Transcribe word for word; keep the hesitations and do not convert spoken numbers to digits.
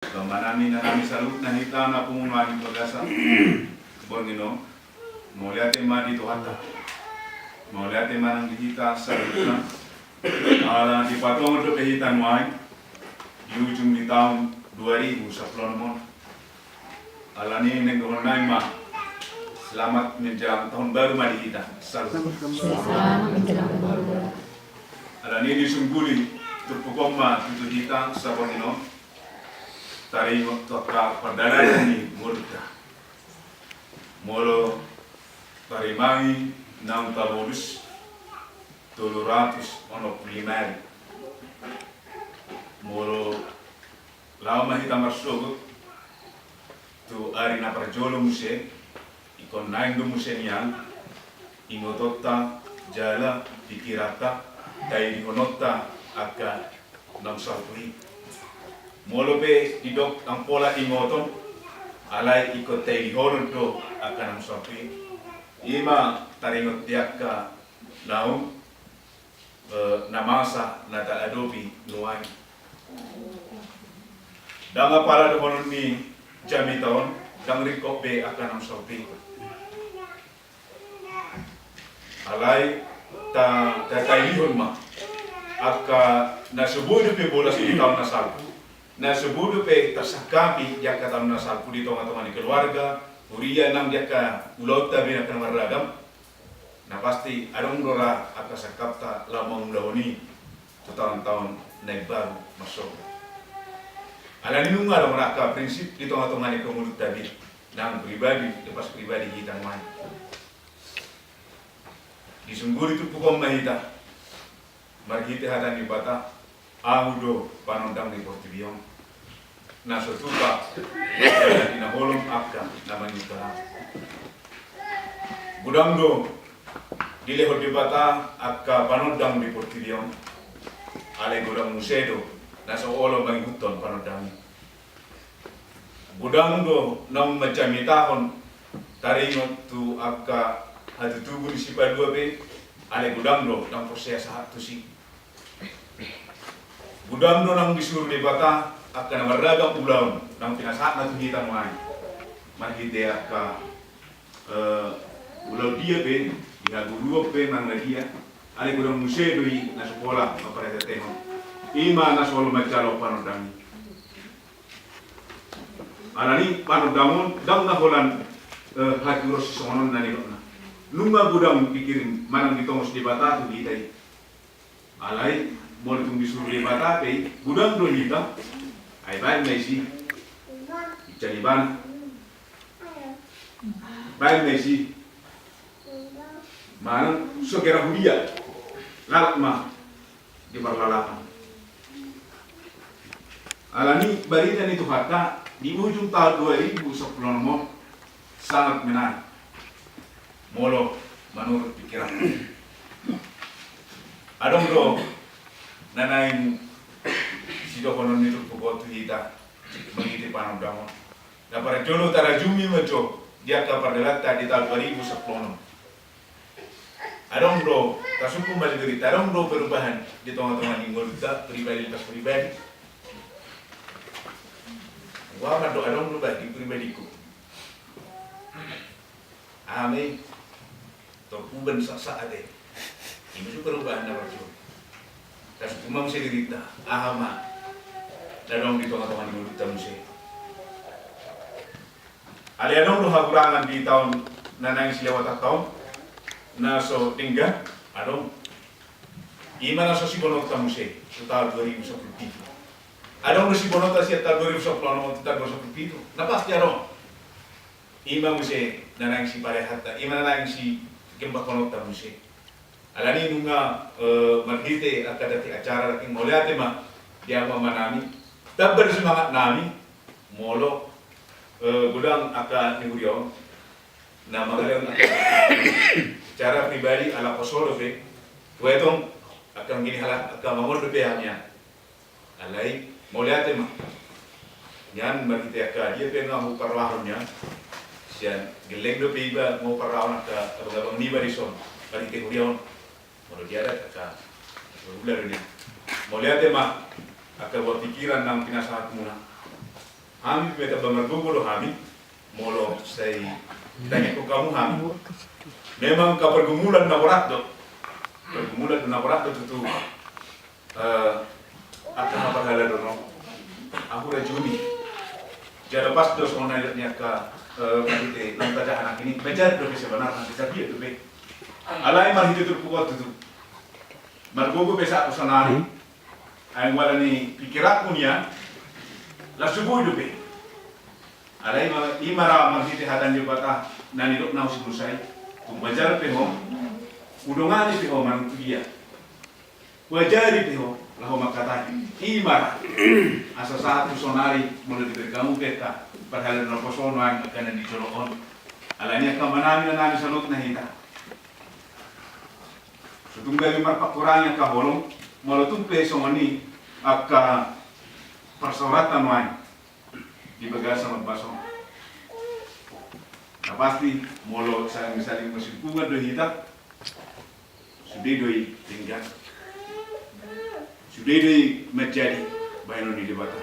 Dongan nami, inang nami, saluhutna hita na pungu nuaeng di bagasan borngin on. Mauliate ma di Tuhanta. Mauliate ma nang di hita saluhutna. Ala dipatongon dope hita nuaeng di ujung ni taon dua ribu sampulu onom on. Alani i naeng dohonon nami ma, selamat menjelang tahun baru ma di hita saluhutna. Selamat menjelang tahun baru. Alani i disungguli turpuk on ma tutu hita saborngin on, taringot tu angka pardalanan ni ngolunta. Molo tarimangi naung tamodus tolu ratus onom pulu lima ari. Molo laho ma hita marsogot tu ari na parjolo muse, ingkon naeng do muse nian ingotonta jala pikiranta, tailihononta angka naung salpu i. Molo pe didok ndang pola ingoton, alai ingkon tailihonon do angka naung salpu i. I ma taringot di angka naung, eh, na masa na taadopi nuaeng. Ndang apala dohonon ni jamita on, ndang ringkot be angka naung salpu i. Alai ta, ta, tailihon ma angka na so boi dope bolas di taon na salpu, na so boi dope tarsangkapi di angka taon na salpu di tongatonga ni keluarga, huria nang di angka ulaonta be angka na marragam. Na pasti adong do ra angka sangkapta laho mangulahon i tu taontaon na imbaru marsogot. Alani nunga adong ra angka prinsip di tongatonga ni ngolunta be, nang pribadi lepas pribadi hita nuaeng. Disungguli turpuk on ma hita marhite hata ni Debata, Ahu do panondang ni portibi on. Na so tupa, jala di na holom angka na mangihuthon Ahu. Godang do dilehon Debata angka panondang di portibi on, alai godang muse do na so olo mangihuthon panondang i. Godang do naung manjamitahon taringot tu angka hatutubu ni sipalua be, alai godang do naung porsea sahat tusi. Godang do naung disuru Debata angka na marragam ulaon naung pinasahatna tu hita nuaeng. Marhite angka, eh, ulaon dia pe, di hagoluan pe manang na dia, alai godang muse do i na so pola mamparhatehatehon. I ma na so olo manjalo panondang i. Alani panondang on ndang na holan, eh, hatiuron sisongon on na nidokna. Nunga godang dikirim manang ditongos Debata tu hita i. Alai molo tung disuru Debata pe i, godang do hita. Ai baen ma isi. Ijjani bana. Baen ma isi. Manang so gera huria, lalap ma di parlalapan. Alani barita ni Tuhanta di ujung taon dua ribu sampulu onom on sangat menarik. Molo manurut pikiran, adong do na naeng sidohonon ni turpuk on tu hita marhite panondang on. Na parjolo tarajumi ma jo di angka pardalanan di taon dua ribu sampulu onom. Adong do, tasungkun ma jo di hita, adong do perubahan di tongatonga ni ngolunta pribadi lepas pribadi. Ua ma do adong do bah di pribadiku. Aha ma i? Tor uban saksak ate. I ma jo perubahan na parjolo. Tasungkun ma muse di hita, aha ma na adong di tongatonga ni ngolunta muse. Alai adong do hahurangan di taon na naeng silewatanta on, na so denggan, adong. I ma na so sibononta muse tu taon dua ribu sampulu pitu. Adong do sibononta sian taon dua ribu sampulu onom tu taon dua ribu sampulu pitu. Na pasti adong. I ma muse na naeng siparehanta, i ma na naeng sigembakkononta muse. Alani nunga, eh, marhite angka dati acara, dati mauliate ma di hamu amanami. Tamba do semangat nami molo, eh, godang angka ni huria on na mangalehon angka acara pribadi ala poso dope. Tua i tong angka gini hala angka mangol dope hami an. Alai mauliate ma. Nian marhite angka dia pe nga huparrohahon nian. Sian gelleng dope iba nga huparrohahon angka abangabang niba dison marhite huria on. Molo dia da angka hula do nian. Mauliate ma angka buah pikiran nang pinasahatmuna. Hami pe tamba margogo do hami, molo sai ditangihon hamu hami. Memang angka pergumulan na borat do. Pergumulan na borat do tutu. Eh, angka na parhalado on. Ahu rajuni. Jala pas do songon na nidok ni angka, eh, marhite lam tajaha nangkin i. Manjadi dope sebenarna, manjadi dope. Alai marhite turpuk on tutu. Margogo pe sahat tu sonari. Ai molo di pikiranku nian, las subuh dope. Alai ima, ima ra marhite hata ni Debata na nidokna usi musai. Tung manjadi pe ho, hudongani pe ho manang tu dia. Huajari pe ho laho mangkatai. Ima ra. Asa sahat tu sonari molo dibergamu pe angka parhalado na poso nuaeng angka na di jolo on. Alani angka amanami, inanami saluhutna hita. So tung gabe marpangkurangi angka holong, molo tung pe songon i angka parsaoranta nuaeng di bagasan ombas on. Na pasti molo saling-saling marsinggungan do hita, sude do i denggan. Sude do i manjadi bahenon ni Debata.